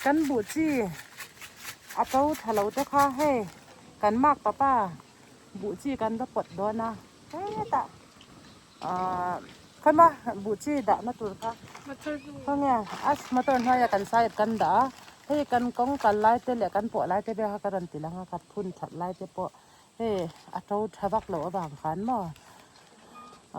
Kan buh chi a to tha lo te kha hei kan mak papa buh chi kan va pawt dawn a hetah ahh khawimaw buh chi dahna tur kha khawnge a motor hnuaiah kan side kan dah a hei kan kawng kal lai te leh kan pawh lai te vel kha ka rawn ti lang a ka phun that lai te pawh hei a to tha vak loh avang khan maw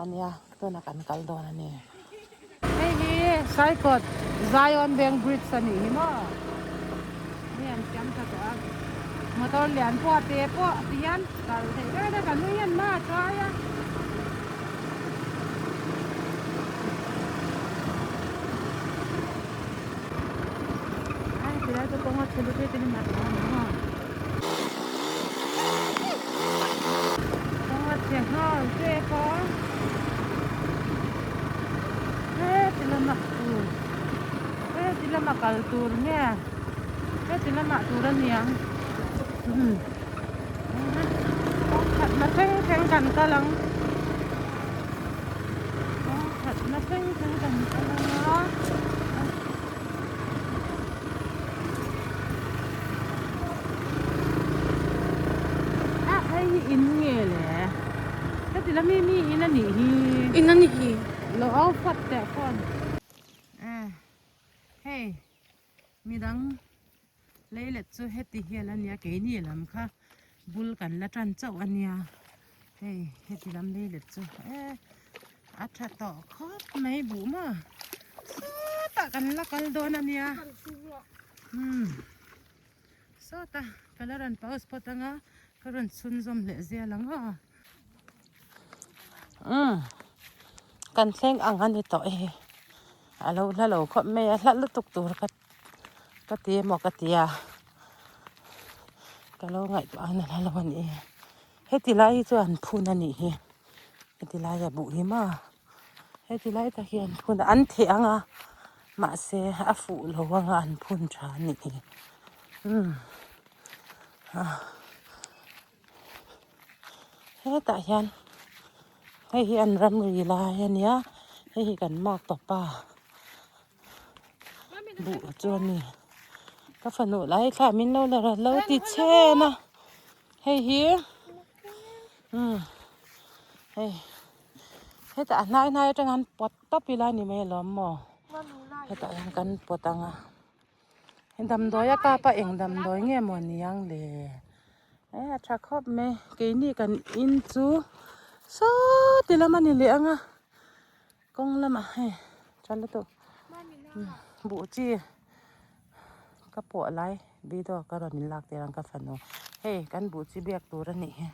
ania tunah kan kal dawn a ni. Hei hi Saikawt Zion Bank Bridge a nih hi maw hei an siam tha tawh a motor lian pawh a te pawh ti hian kal theih vek a kan nui hian hma a chuai a. Ai tilai chu kawng a chhe lutuk hi tin a maw. Kawng a chhe nghal tep a heti lama tur heti lama kal tur nge heti lamah tur a niang kawng khatna thleng thleng kan kal ang kawng khatna thleng thleng kan kal ang a. A hei hi in nge le heti la mi mi in a nih hi in a nih hi lo au phawt teh phone e hei midang leilet chu heti hian a nia keini lam kha bul kan la tan chauh a nia hei heti lam leilet chu e a tha tawh khawp mai buh maw sawtah kan la kal dawn a nia umm sawtah ka la rawn pause phawt ang a ka rawn chhunzawm leh zel ang aw umm kan thleng ang a ni tawh e a lo hla lo khawp mai a hla lutuk tur ka ka ti emaw ka tia ka lo ngaihtuah a na lo a ni heti lai hi chuan phun a nih hi heti laia buh hi maw heti lai tak hi an phun a an theh ang a mahse a fuh lo ang a an phun tha a nih hi umm hetah hian hei hi an ramri lai a nia hei hi kan mak papa. Buh chu a ni ka fanu lai thla min lo la lo ti chhen a hei hi umm hei hetah a hnai hnai atang an pawt tawp ila a ni mai alawm maw hetah hian kan pawt ang a damdawi a kap a eng damdawi nge maw ni ang le e a tha khawp mai keini kan in chu sawti lam a ni leh ang a. Kawng lamah hei tha lutuk buh chi ka pawh lai video ka rawn in lak tir ang ka fanu hei kan buh chi biak tur a nih hi.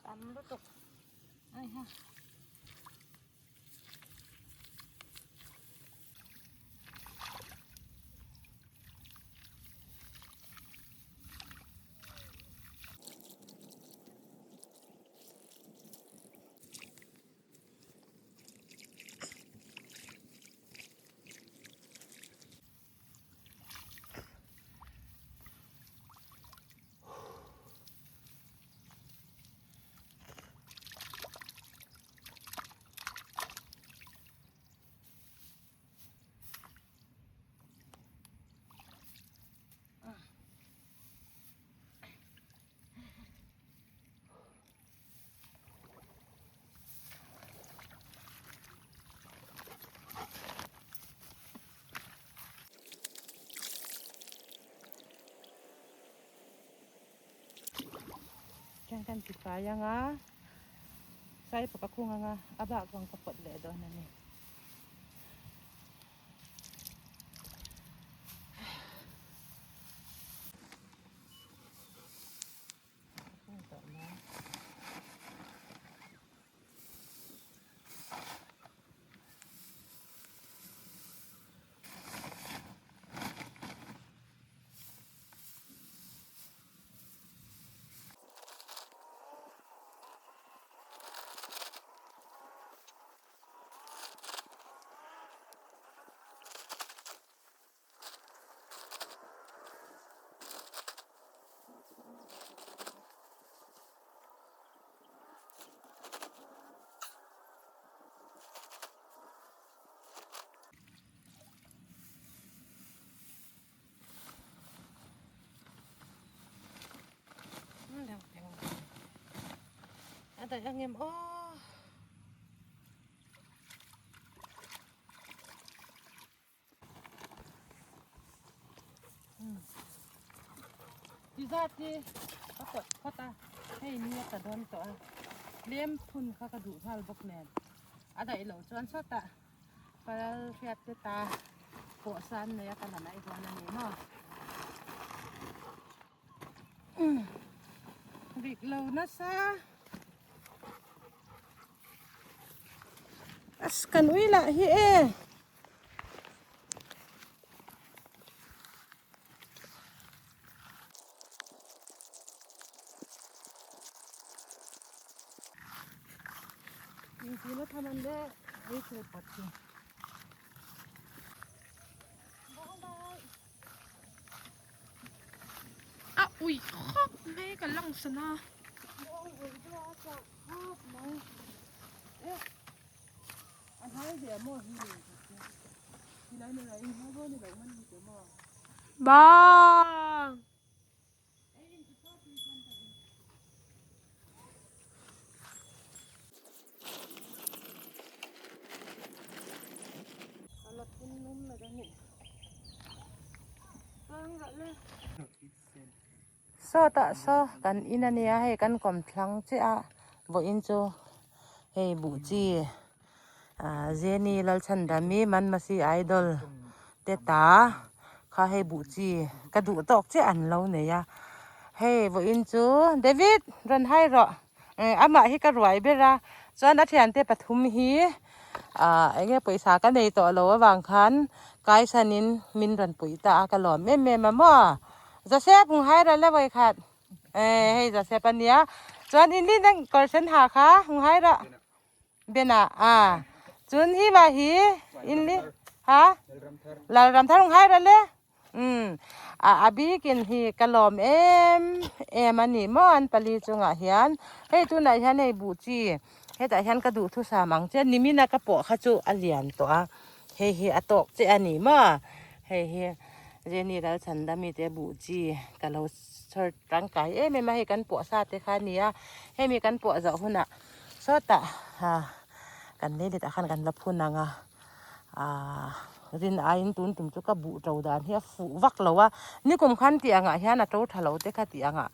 Tam lutuk ai ha. Chuan kan ti fai ang a, sai pawh ka khung ang a, a bak vang ka pawt leh dawn a ni. daih ang em aw. Ti zat hi ka pawt phawt a, hei ni a tla dawn tawh a, tlem phun kha ka duh nghal bawk nen a daih loh chuan sawtah pal hriat te ta pawh san nei a ka la mai dawn a ni maw. Rik lo nasa. As kan ui lah hi e. A ui khawp mai ka lang san a. Bang. Sawtah saw kan in a nia hei kan kawmthlang chiah a vawiin chu hei buh chi ah Jenny Lalchhandami Manmasi Idol te ta kha hei buh chi ka duh tawk chiah an lo nei a hei vawiin chu David rawn hai rawh amah hi ka ruai ber a chuan a thiante pathum hi ah eng nge pawisa ka nei tawh lo avang khan kaisanin min rawn puih ta a ka lawm em em a maw Joseph hung hai rawh le vawikhat eh hei Joseph a nia chuan in lin ang kawr sen ha kha hung hai rawh Bena a chun hi va hi in li ha Lalramthar hung hai rawh le um a a bikin hi ka lawm em em a ni maw an pali chungah hian hei tunah hian hei buh chi hetah hian ka duhthusam ang che nimina ka pawh kha chu a lian tawh a hei hi a tawk che a ni maw hei hi Jenny Lalchhandami te buh chi ka lo chhawr tangkai em em a hei kan pawh sa te kha a ni a hemi kan pawh zawh hunah sawtah kan lei letah khan kan la phun ang a ahh rin aiin tun tum chu ka buh to dan hi a fuh vak lo a nikum khan tih angah hian a to tha lo te kha tih angah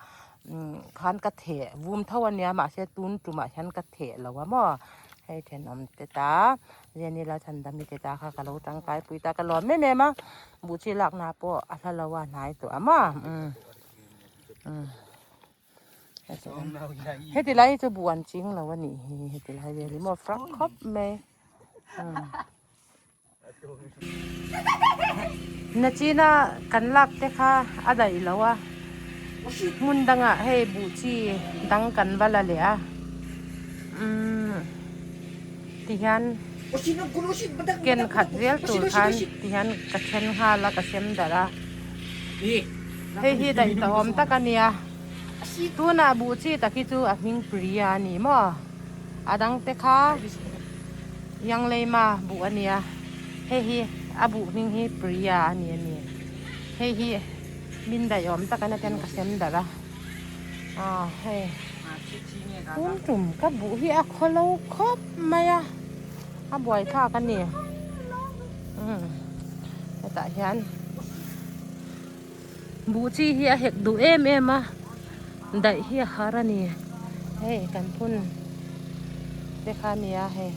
khan ka theh vum tho a nia mahse tun tumah hian ka theh lo a maw hei thenawm te ta Jenny Lalchhandami te ta kha ka lo tangkai pui ta ka lawm em em a buh chi lakna pawh a hla lo a hnai tawh a maw umm. Heti lai hi chu buh an ching lo a nih hi heti lai vel hi maw frak khawp mai nachina kan lak te kha a daih lo a hmun dangah hei buh chi dang kan va la leh a umm tihian ken khat zel tur khan tihian ka then nghal a ka sem darh a hei hi daih tawh awm tak a nia tunah buh chi tak hi chu a hming Priya a ni maw a dang te kha Yangleima buh a nia hei hi a buh hming hi Priya a ni a ni hei hi min daih awm tak a nia ten ka sem darh a ah hei tun tum ka buh hi a khaw lo khawp mai a a buai thlak a ni umm hetah hian buh chi hi a hek duh em em a daih hi a har a ni hei kan phun te kha a nia hei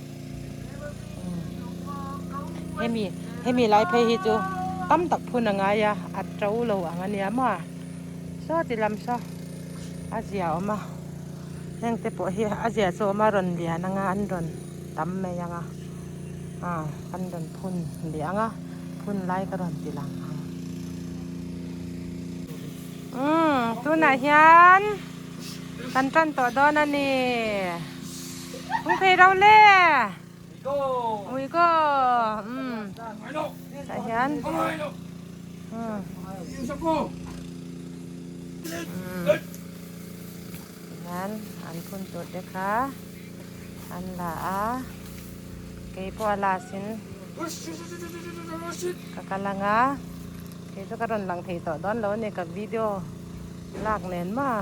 hemi hemi lai phei hi chu tam tak phun a ngai a a to lo ang a nia maw saw ti lam saw a zia awm a heng te pawh hi a zia chu awm a rawn lian anga an rawn tam mai ang a ah an rawn phun leh ang a phun lai ka rawn ti lang ang umm tunah hian kan tan tawh dawn a ni kung phei ro le ui go umm tah hian umm Hian an phun tur te kha an la a keipawh a last in ka kal ang a kei chu ka rawn lang thei tawh dawn lo a ni ka video lak nen maw.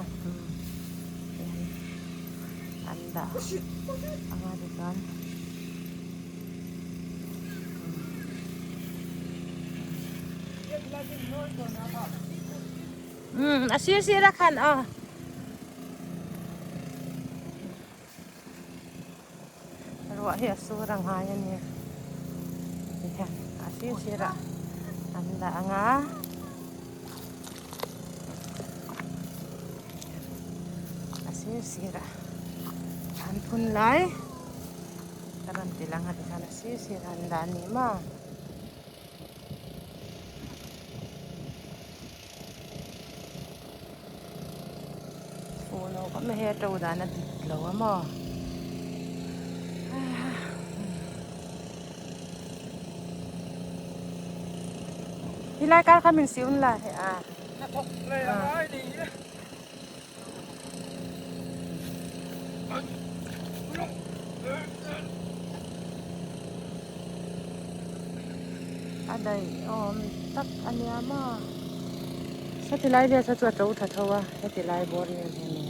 An dah anga tichuan umm a sir sir a khan aw. Ruah hi a sur a ngai a ni tihian a sir sir ah an dah anga. A sir sir ah an phun lai ka rawn ti lang a tikhan a sir sir ah an dah a ni maw. Fuh lo khawp mai hei a to dan a dik lo a maw. Helai kar kha min siun la he a. A daih awm tak a nia maw. Heti lai vel kha chu a to tha tho a, heti lai bawr vel hi a ni.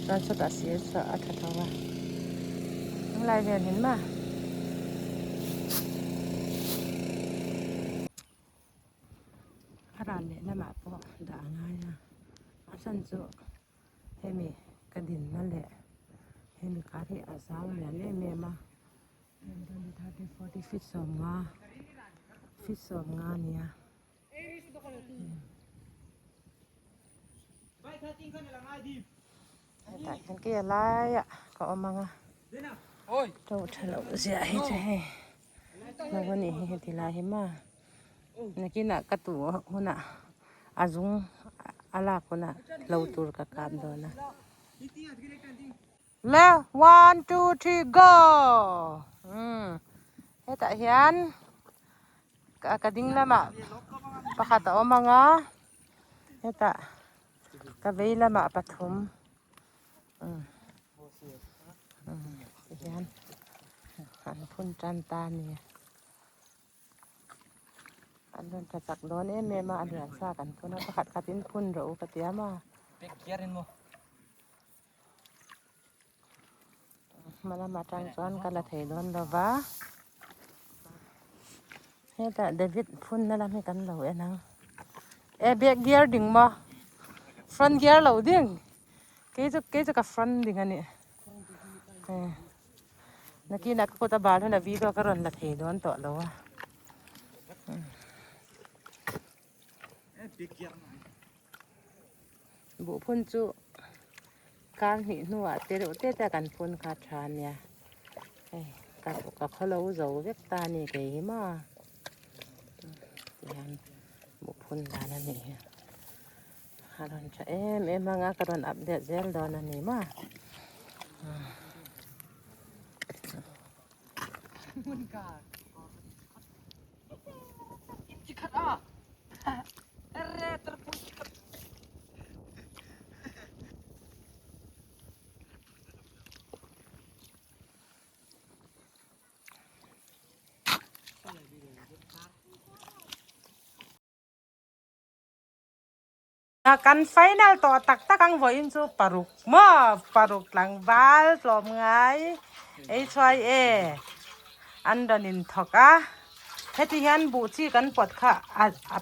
Chuan sawtah sir chu a tha tho a, helai vel hi maw. A ral leh lamah pawh dah a ngai a, a chhan chu hemi ka dinna leh hemi kar hi a zau lian em em a 20 30 40 feet 50 feet 50 a nia. Hetah hian kei a laiah ka awm ang a to tha loh ziah hi chu hei lo a nih hi heti lai hi maw nakinah ka tu hunah a zung a lak hunah hlo tur ka kap dawn a. Le one two three go umm hetah hian ka ding lamah pakhat a awm ang a hetah. Ka vei lamah pathum tihian an phun tan ta a ni. An rawn tha chak dawn em em a, a lian sa kan phun a, pakhat khatin phun rawh u ka ti a maw. Hma lamah tang chuan ka la thei dawn lo va, hetah David phun na lam hi kan lo en ang. E back gear ding maw? Front gear lo ding. Kei chu kei chu ka front ding a ni. E nakinah ka kut a bal hunah video ka rawn la thei dawn tawh lo a. Buhphun chu kar hnih hnuah te reuh te te kan phun kha tha a nia hei ka ka khawlo zo vek ta a ni kei hi maw tihian buhphun dan a nih hi a rawn tha em em ang a ka rawn update zel dawn a ni maw. Kan final tawh tak tak ang vawiin chu paruk maw paruk tlangval tlawm ngai ei chhuai e an rawn in thawk a heti hian buh chi kan pawt kha a a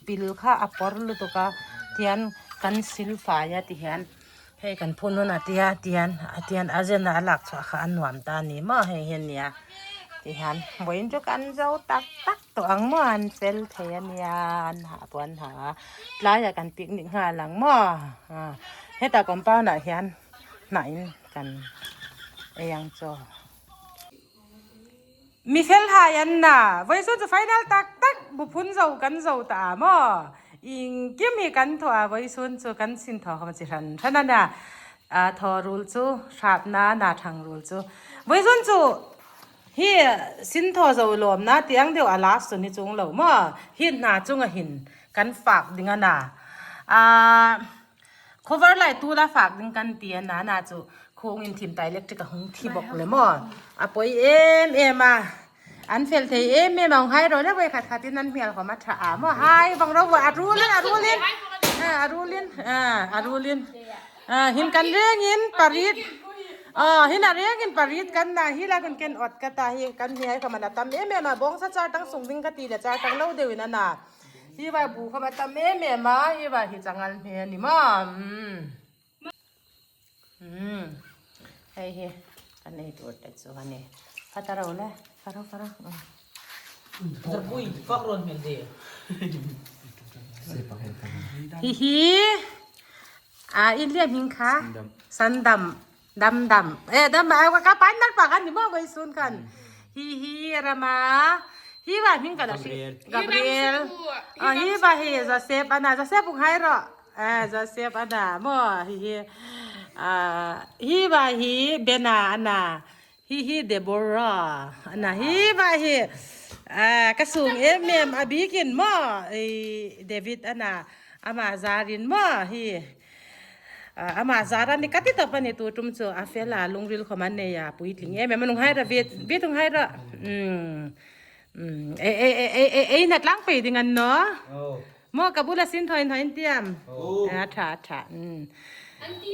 pil kha a pawr lutuk a tihian kan sil fai a tihian hei kan phun hunah te hian tihian a tihian a zen a a lak chhuah kha a nuam ta a ni maw hei hi ania tihian vawiin chu kan zo tak tak. Tawh ang maw an fel thei a nia an hah pawh an hah a tlaiah kan picnic nghal ang maw hetah compound ah hian hnah in kan ei ang chaw. Mi fel hai an na vawi chu chu final tak tak buphun zo kan zo ta a maw engkim hi kan thawh a vawi chhun chu kan sin thaw khawm chi hran hran a nia thaw rul chu hratna na thang rul chu vawi chhun chu. Hi sin thaw zo lawm na tiang deuh a last chu ni chung lo maw hi hna chung a hin kan fak ding a na ah cover lai tu la fak ding kan ti a na na chu khung in thim ta electric a hung thi bawk le maw a pawi em em a an fel thei em em ang hai ro le voi khat khat in an hmel khawm a tha a maw hai vang ro a rul in a rul in a rul in a rul in him kan reng in parit. Ah, hina rengin parit kan na hi la kan ken ot ka ta hi kan hi ai khamana tam em em a bawng sa char tang sung ding ka ti le char tang lo deuhin ana hi vai bu khama tam em em a hi vai hi changal hme ani ma um um hei hi kan ei tur te chu ani fataro le faro faro um Hi hi a in lian hing kha sandam dam dam e dam ba ka pan nar pa kan ni mo vai sun kan hi hi rama hi ba hing kan Gabriel a hi ba hi Joseph ana Joseph ung hai ro e Joseph ana mo hi hi a hi ba hi Bena ana Hi hi Deborah ana hi va hi ka sung em em a bikin maw i David ana ama zarin maw hi ama zar ani ka ti tawp ani tu tum chu a fel a lungril khawm an nei a puitling em em anung hai ra vit vit ung hai ra um um e e e e ei na tlang pei ding an no maw ka bula sin thaw in thaw in tiam a tha a tha um.